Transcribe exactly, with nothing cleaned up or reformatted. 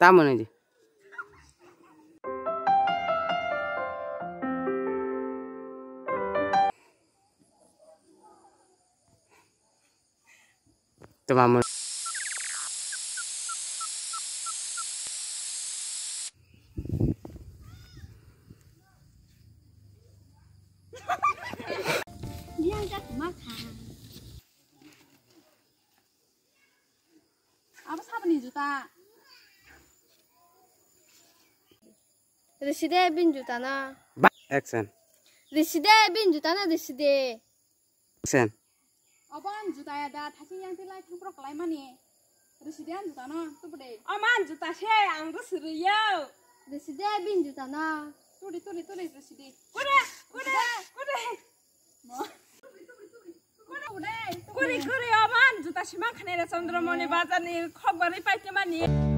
Tamo nai di. Tama mo. Abo saboni juta. Riside bin juta na. Ba, action. Riside bin juta na riside. Action. Obo an juta ya da, thasing yang tilai thangprok kalai mani. Riside an juta no, tubde. Omo an juta se, ang risi riyo. Riside bin juta na. Turi, turi, turi, riside. Kure, kure, kure. Kuri, kuri, oman juta siman khane re Chandramoni bazar ni khok bari paikhe mani.